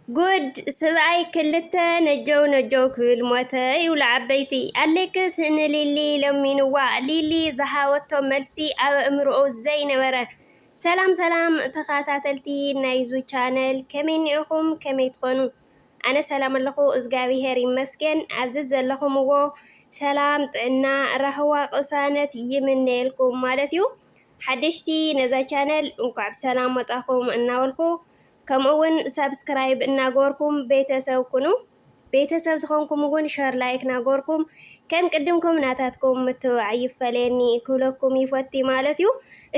ጉድ! ስብኣይ ክልተ ነጀው ነጀው ክብል ሞተ ይብሉ ዓበይቲ። ኣሌክስ ንሊሊ ለሚንዋ፣ ሊሊ ዝሃበቶ መልሲ ኣብ ኣእምሮኡ ዘይነበረ። ሰላም ሰላም ተኸታተልቲ ናይዙ ቻነል፣ ከመይ እኒኦኹም? ከመይ ትኾኑ? ኣነ ሰላም ኣለኹ፣ እዝጋብሄር ይመስገን። ኣብዚ ዘለኹምዎ ሰላም፣ ጥዕና፣ ራህዋ፣ ቅሳነት ይምነየልኩም ማለት እዩ። ሓደሽቲ ነዛ ቻነል እንኳዕ ብሰላም መጻኹም እናበልኩ፣ ከምኡ እውን ሳብስክራይብ እናገበርኩም ቤተሰብ ኩኑ። ቤተሰብ ዝኾንኩም እውን ሸር ላይክ እናገበርኩም ከም ቅድምኩም ናታትኩም ምትብባዕ ይፈለየኒ ክብለኩም ይፈቲ ማለት እዩ።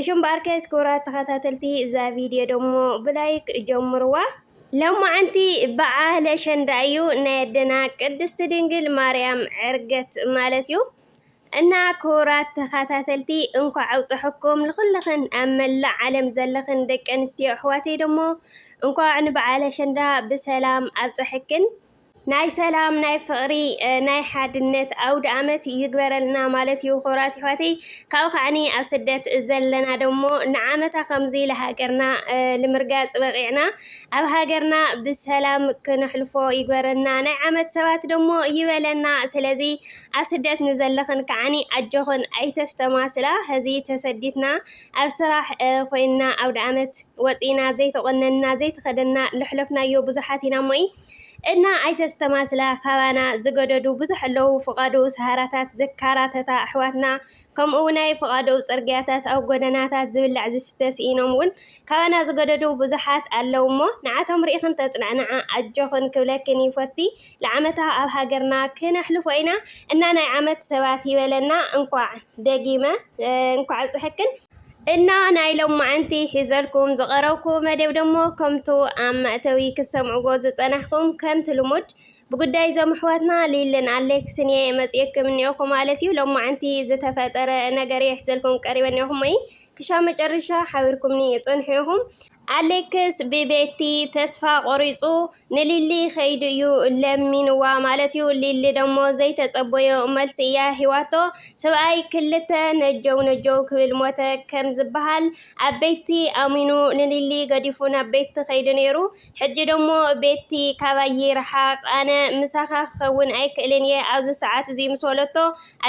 እሹም በኣርከስ ክቡራት ተኸታተልቲ እዛ ቪድዮ ደሞ ብላይክ ጀምርዋ። ሎማዓንቲ በዓል ኣሸንዳ እዩ፣ ናይ ኣደና ቅድስቲ ድንግል ማርያም ዕርገት ማለት እዩ። እና ክቡራት ተኸታተልቲ እንኳዕ ኣብፀሐኩም ንኹልኽን ኣብ መላእ ዓለም ዘለኽን ደቂ ኣንስትዮ ኣሕዋተይ ደሞ እንኳዕ ንበዓል ኣሸንዳ ብሰላም ኣብፀሐክን። ናይ ሰላም፣ ናይ ፍቕሪ፣ እ፣ ናይ ሓድነት ኣውደ ኣመት ይግበረልና ማለት እዩ። ክቡራት ኣሕዋተይ፣ ካብኡ ከዓኒ ኣብ ስደት ዘለና ደሞ ንዓመታ ከምዚ ለሃገርና፣ እ፣ ልምርጋፅ በቂዕና ኣብ ሃገርና ብሰላም ክነሕልፎ ይግበረና። ናይ ዓመት ሰባት ደሞ ይበለና። ስለዚ ኣብ ስደት ንዘለኽን ከዓኒ ኣጆኽን ኣይተስተማስላ። ሕዚ ተሰዲትና ኣብ ስራሕ፣ እ፣ ኮይንና ኣውደ ኣመት ወፂና ዘይተቆነንና ዘይተኸደንና ለሕለፍናዮ ብዙሓት ኢና እሞ እዩ። እና ኣይተስተማስላ፣ ካባና ዝገደዱ ብዙሕ ኣለዉ። ፍቓዱ ሰሃራታት ዘካራተታ ኣሕዋትና፣ ከምኡ ናይ ፍቓዱ ፅርግያታት ኣብ ጎደናታት ዝብላዕ ዝስተ ስኢኖም እውን ካባና ዝገደዱ ብዙሓት ኣለዉ እሞ ንዓቶም ርኢኽን ተፅናዕንዓ ኣጆኽን ክብለክን ይፈቲ። ለዓመታ ኣብ ሃገርና ክነሕልፎ ኢና። እና ናይ ዓመት ሰባት ይበለና። እንኳዕ ደጊመ፣ እ፣ እንኳዕ ኣብፅሐክን። እና ናይ ሎማዓንቲ ሒዘልኩም ዝቐረብኩ መደብ ደሞ ከምቱ ኣብ መእተዊ ክሰምዕዎ ዝጸናሕኩም ከምቲ ልሙድ ብጉዳይ እዞም ኣሕዋትና ሊልን ኣሌክስን እየ መጺኤኩም እኒኦኹ ማለት እዩ። ሎማዓንቲ ዝተፈጠረ ነገር እየ ሒዘልኩም ቀሪበ እኒኦኹ እሞ ክሻብ መጨረሻ ሓቢርኩምኒ ጽንሑ ኢኹም። ኣሌክስ ብቤቲ ተስፋ ቆሪጹ ንሊሊ ከይዱ እዩ ለሚንዋ ማለት እዩ። ሊሊ ደሞ ዘይተጸበዮ መልሲ እያ ሂዋቶ። ሰብኣይ ክልተ ነጀው ነጀው ክብል ሞተ ከም ዝበሃል ኣብ ቤቲ ኣሚኑ ንሊሊ ገዲፉ ናብ ቤቲ ከይዱ ነይሩ። ሕጂ ደሞ ቤቲ ካባይ ይርሓቕ፣ ኣነ ምሳኻ ክኸውን ኣይክእልን እየ ኣብዚ ሰዓት እዚ ምስ በለቶ፣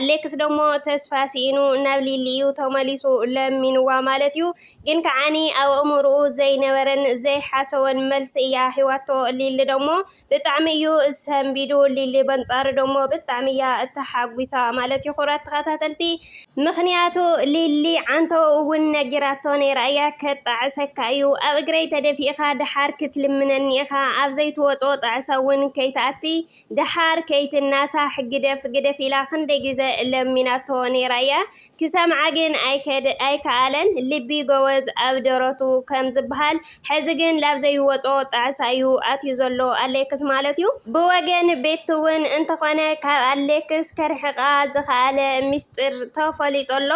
ኣሌክስ ደሞ ተስፋ ስኢኑ ናብ ሊሊ እዩ ተመሊሱ ለሚንዋ ማለት እዩ። ግን ከዓኒ ኣብ ኣእምርኡ ዘይነበረን ዘይሓሰቦን መልሲ እያ ሂዋቶ። ሊሊ ደሞ ብጣዕሚ እዩ ሰንቢዱ። ሊሊ በንጻሩ ደሞ ብጣዕሚ እያ እተሓጒሳ ማለት እዩ። ክቡራት ተኸታተልቲ፣ ምኽንያቱ ሊሊ ዓንተኡ እውን ነጊራቶ ነይራ እያ፣ ከጣዕሰካ እዩ፣ ኣብ እግረይ ተደፊእኻ ደሓር ክትልምነኒ ኢኻ፣ ኣብ ዘይትወጾ ጣዕሳ እውን ከይትኣቲ፣ ደሓር ከይትናሳሕ ግደፍ ግደፍ ኢላ ክንደይ ግዘ ለሚናቶ ነይራ እያ። ክሰምዓ ግን ኣይከደ-፣ ኣይከኣለን። ልቢ ጎበዝ ኣብ ደረቱ ከም ዝበሃል፣ ሕዚ ግን ላብ ዘይወጾ ጣዕሳ እዩ ኣትዩ ዘሎ ኣሌክስ ማለት እዩ። ብወገን ቤቲ እውን እንተኾነ ካብ ኣሌክስ ከርሕቓ ዝኸኣለ ሚስጥር ተፈሊጡ ኣሎ።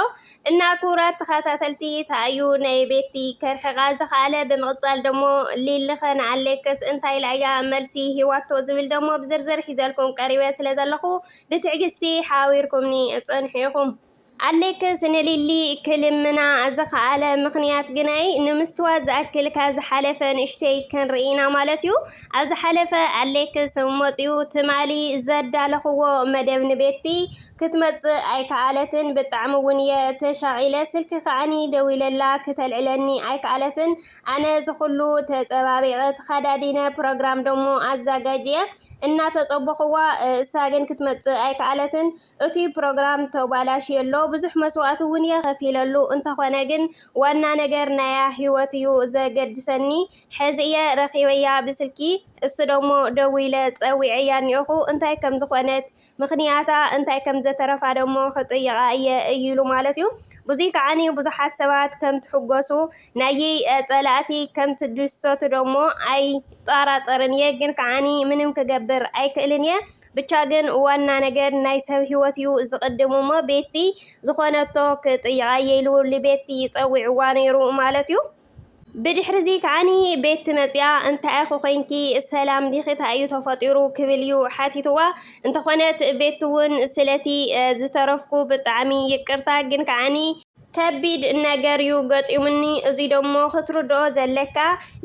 እና ክቡራት ተኸታተልቲ፣ እንታይ እዩ ናይ ቤቲ ከርሕቓ ዝኸኣለ? ብምቕጻል ደሞ ሊሊ ኸ ንኣሌክስ እንታይ ኢላ እያ መልሲ ሂዋቶ ዝብል ደሞ ብዝርዝር ሒዘልኩም ቀሪበ ስለ ዘለኹ ብትዕግስቲ ሓቢርኩምኒ ጽንሑ ኢኹም። ኣሌክስ ንሊሊ ክልምና ዝኸኣለ ምኽንያት ግናይ ንምስትዋት ዝኣክል ካብ ዝሓለፈ ንእሽተይ ክንርኢ ኢና ማለት እዩ። ኣብ ዝሓለፈ ኣሌክስ መፂኡ ትማሊ ዘዳለኽዎ መደብ ንቤቲ ክትመጽእ ኣይከኣለትን። ብጣዕሚ እውን እየ ተሻቒለ። ስልኪ ከዓኒ ደዊለላ ክተልዕለኒ ኣይከኣለትን። ኣነ ዝኹሉ ተጸባቢቐ ተኸዳዲነ ፕሮግራም ደሞ ኣዛጋጅየ እናተጸበኽዋ፣ እሳ ግን ክትመጽእ ኣይከኣለትን። እቲ ፕሮግራም ተባላሽየ ኣሎ። ብዙሕ መስዋእቲ እውን እየ ከፊለሉ። እንተኾነ ግን ዋና ነገር ናያ ህይወት እዩ ዘገድሰኒ። ሕዚ እየ ረኺበያ ብስልኪ። እሱ ደሞ ደዊለ ጸዊዐያ እኒኦኹ። እንታይ ከም ዝኾነት፣ ምኽንያታ እንታይ ከም ዘተረፋ ደሞ ክጥይቓ እየ እዩ ኢሉ ማለት እዩ። ብዙይ ከዓኒ ብዙሓት ሰባት ከም ትሕጎሱ፣ ናየይ፣ እ፣ ጸላእቲ ከም ትድሰቱ ደሞ ኣይጠራጠርን እየ። ግን ከዓኒ ምንም ክገብር ኣይክእልን እየ። ብቻ ግን ዋና ነገር ናይ ሰብ ህይወት እዩ ዝቕድም እሞ ቤቲ ዝኾነቶ ክጥይቓ እየ ኢሉ ልቤቲ ጸዊዕዋ ነይሩ ማለት እዩ። ብድሕሪ እዚ ከዓኒ ቤቲ መጺኣ፣ "እንታይ ኢኺ ኮይንኪ? ሰላም ዲኺ? እንታይ እዩ ተፈጢሩ?" ክብል እዩ ሓቲትዋ። እንተኾነት ቤቲ እውን ስለቲ፣ እ፣ ዝተረፍኩ ብጣዕሚ ይቅርታ፣ ግን ከዓኒ ከቢድ ነገር እዩ ገጢሙኒ፣ እዚ ደሞ ክትርድኦ ዘለካ፣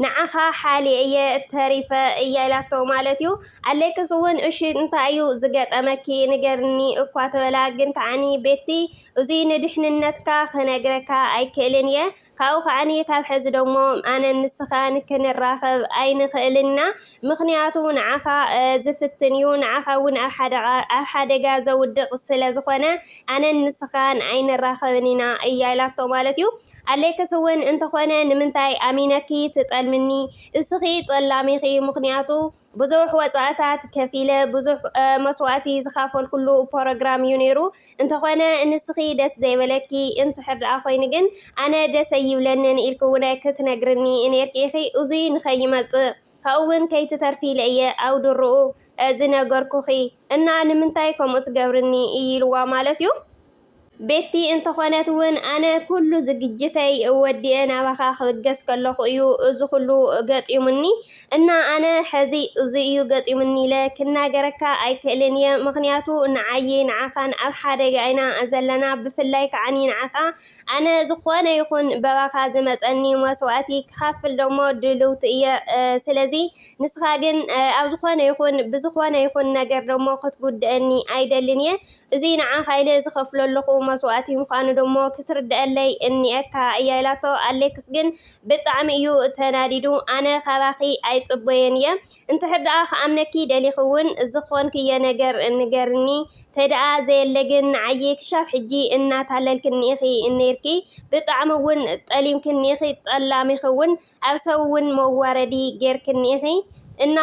ንዓኻ ሓልየ እየ ተሪፈ እያ ኢላቶ ማለት እዩ። ኣሌክስ እውን እሺ እንታይ እዩ ዝገጠመኪ ንገርኒ እኳ ተበላ፣ ግን ከዓኒ ቤቲ እዚ ንድሕንነትካ ክነግረካ ኣይክእልን እየ። ካብኡ ከዓኒ ካብ ሕዚ ደሞ ኣነን ንስኻን ክንራኸብ ኣይንኽእልን ኢና፣ ምኽንያቱ ንዓኻ ዝፍትን እዩ፣ ንዓኻ እውን ኣብ ሓደጋ ዘውድቕ ስለ ዝኾነ ኣነን ንስኻን ኣይንራኸብን ኢና እያ ኢላቶ ማለት እዩ። ኣሌክስ እውን እንተኾነ ንምንታይ ኣሚነኪ ትጠልምኒ? እስኺ ጠላሚኺ፣ ምኽንያቱ ብዙሕ ወፃእታት ከፊለ ብዙሕ መስዋእቲ ዝኻፈልኩሉ ፕሮግራም እዩ ነይሩ። እንተኾነ ንስኺ ደስ ዘይበለኪ እንትሕር ደኣ ኮይኑ ግን ኣነ ደስ ኣይብለንን ኢልኪ እውን ክትነግርኒ ነይርኪ ኢኺ። እዙይ ንኸይመፅእ ካብኡ እውን ከይትተርፊ ኢለ እየ ኣብ ድርኡ ዝነገርኩኺ እና ንምንታይ ከምኡ ትገብርኒ ኢልዋ ማለት እዩ። ቤቲ እንተኾነት እውን ኣነ ኩሉ ዝግጅተይ ወዲኤ ናባኻ ክብገስ ከለኹ እዩ እዚ ኩሉ ገጢሙኒ እና ኣነ ሕዚ እዚ እዩ ገጢሙኒ ኢለ ክናገረካ ኣይክእልን እየ። ምኽንያቱ ንዓይ ንዓኻን ኣብ ሓደጋ ኢና ዘለና። ብፍላይ ከዓኒ ንዓኻ ኣነ ዝኾነ ይኹን በባኻ ዝመፀኒ መስዋእቲ ክኻፍል ደሞ ድልውቲ እየ። ስለዚ ንስኻ ግን ኣብ ዝኾነ ይኹን ብዝኾነ ይኹን ነገር ደሞ ክትጉድእኒ ኣይደልን እየ። እዚ ንዓኻ ኢለ ዝኸፍለለኹ መስዋእቲ ምዃኑ ደሞ ክትርድአለይ እኒኤካ እያ ኢላቶ። ኣሌክስ ግን ብጣዕሚ እዩ ተናዲዱ። ኣነ ካባኺ ኣይፅበየን እየ። እንትሕር ደኣ ክኣምነኪ ደሊኺ እውን ዝኾንክዮ ነገር ንገርኒ። ተደኣ ዘየለ ግን ንዓይ ክሻብ ሕጂ እናታለልክኒ ኢኺ ነይርኪ። ብጣዕሚ እውን ጠሊምክኒ ኢኺ፣ ጠላሚኺ እውን ኣብ ሰብ እውን መዋረዲ ጌርክኒ ኢኺ እና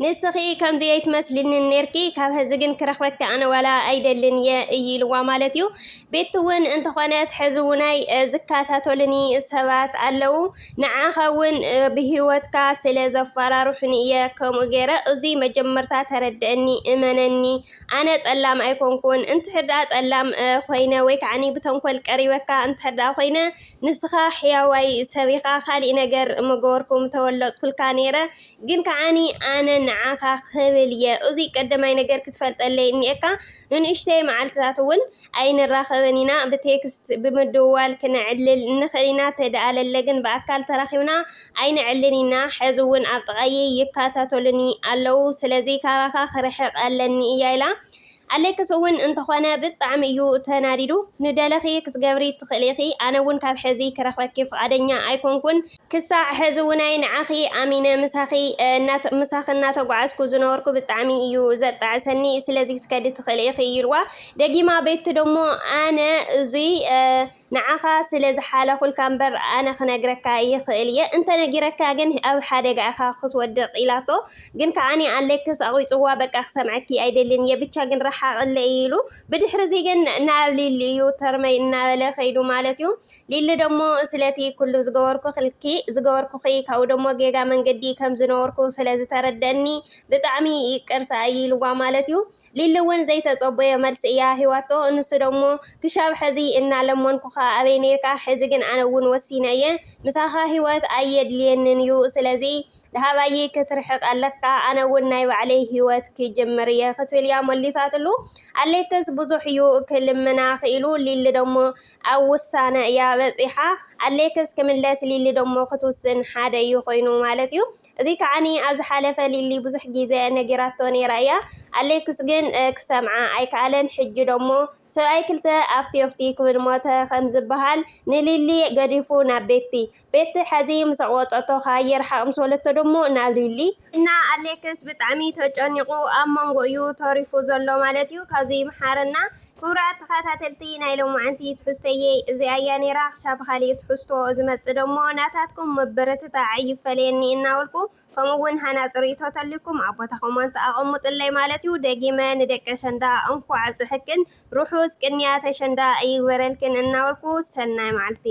ንስኺ ከምዚ ኣይትመስልንን ነይርኪ፣ ካብ ሕዚ ግን ክረኽበኪ ኣነ ዋላ ኣይደልን እየ እዩ ኢልዋ ማለት እዩ። ቤቲ እውን እንተኾነት ሕዚ እውናይ ዝከታተሉኒ ሰባት ኣለዉ፣ ንዓኻ እውን ብህይወትካ ስለ ዘፈራርሑኒ እየ ከምኡ ገይረ። እዙይ መጀመርታ ተረድአኒ፣ እመነኒ። ኣነ ጠላም ኣይኮንኩን። እንትሕር ደኣ ጠላም ኮይነ ወይ ከዓኒ ብተንኮል ቀሪበካ እንትሕር ደኣ ኮይነ ንስኻ ሕያዋይ ሰብ ኢኻ፣ ካሊእ ነገር ምገበርኩ ምተወለጽኩልካ ነይረ። ግን ከዓኒ ኣነ ንዓኻ ክብል እየ። እዙይ ቀደማይ ነገር ክትፈልጠለይ እኒኤካ። ንንእሽተይ መዓልትታት እውን ኣይንራኸብን ኢና። ብቴክስት ብምድዋል ክነዕልል ንኽእል ኢና። ተደኣለለ ግን ብኣካል ተራኺብና ኣይንዕልን ኢና። ሕዚ እውን ኣብ ጥቓየ ይከታተሉኒ ኣለዉ። ስለዚ ካባኻ ክርሕቕ ኣለኒ እያ ኢላ። ኣሌክስ እውን እንተኾነ ብጣዕሚ እዩ ተናዲዱ። ንደለኺ ክትገብሪ ትኽእሊ ኢኺ፣ ኣነ እውን ካብ ሕዚ ክረኽበኪ ፍቓደኛ ኣይኮንኩን። ክሳዕ ሕዚ እውናይ ንዓኺ ኣሚነ ምሳኺ እናተ- ምሳኺ እናተጓዓዝኩ ዝነበርኩ ብጣዕሚ እዩ ዘጣዕሰኒ። ስለዚ ክትከዲ ትኽእሊ ኢኺ ኢልዋ። ደጊማ ቤቲ ደሞ ኣነ እዙይ ንዓኻ ስለ ዝሓለኹልካ እምበር ኣነ ክነግረካ ይኽእል እየ። እንተነጊረካ ግን ኣብ ሓደጋ ኢኻ ክትወድቕ ኢላቶ። ግን ከዓኒ ኣሌክስ ኣቑይፅዋ፣ በቃ ክሰምዐኪ ኣይደልን እየ፣ ብቻ ግን ረሓቕለይ ኢሉ። ብድሕሪ እዚ ግን ናብ ሊሊ እዩ ተርመይ እናበለ ከይዱ ማለት እዩ። ሊሊ ደሞ ስለቲ ኩሉ ዝገበርኩ ክልኪ ዝገበርኩኺ ካብኡ ደሞ ጌጋ መንገዲ ከም ዝነበርኩ ስለ ዝተረደእኒ ብጣዕሚ ይቅርታ ኢልዋ ማለት እዩ። ሊሊ እውን ዘይተጸበዮ መልሲ እያ ሂዋቶ። ንሱ ደሞ ክሻብ ሕዚ እናለመንኩኻ ኣበይ ነይርካ? ሕዚ ግን ኣነ እውን ወሲነ እየ፣ ምሳኻ ሂወት ኣየድልየንን እዩ። ስለዚ ሃባይ ክትርሕቕ ኣለካ፣ ኣነ እውን ናይ ባዕለይ ሂወት ክጅምር እየ ክትብል እያ መሊሳትሉ። ኣሌክስ ብዙሕ እዩ ክልምና ክኢሉ፣ ሊሊ ደሞ ኣብ ውሳነ እያ በጺሓ። ኣሌክስ ክምለስ ሊሊ ደሞ ክትውስን ሓደ እዩ ኮይኑ ማለት እዩ። እዚ ከዓኒ ኣብ ዝሓለፈ ሊሊ ብዙሕ ግዜ ነጊራቶ ነይራ እያ። ኣሌክስ ግን ክሰምዓ ኣይከኣለን። ሕጂ ደሞ ሰብኣይ ክልተ ኣፍቲ ኣፍቲ ክብል ሞተ ከም ዝበሃል ንሊሊ ገዲፉ ናብ ቤቲ ቤቲ ሕዚ ምስ ኣቆፀቶ ካየር ሓቕ ምስ በለቶ ደሞ ናብ ሊሊ እና ኣሌክስ ብጣዕሚ ተጨኒቑ ኣብ መንጎ እዩ ተሪፉ ዘሎ ማለት እዩ። ካብዚ ይምሓረና። ክቡራት ተኸታተልቲ ናይ ሎማዓንቲ ትሕዝተየይ እዚኣ እያ ነይራ። ክሳብ ብኻሊእ ትሕዝቶ ዝመጽእ ደሞ ናታትኩም ምብርትታዕ ይፈለየኒ እናበልኩ፣ ከምኡ እውን ሃናፂ ርእይቶ ተልኩም ኣብ ቦታ ኮመንት ኣቐምጡለይ ማለት እዩ። ደጊመ ንደቂ ኣሸንዳ እንኳዕ ኣብፅሐክን ርሑስ ቅንያት ኣሸንዳ ይግበረልክን እናበልኩ ሰናይ መዓልቲ።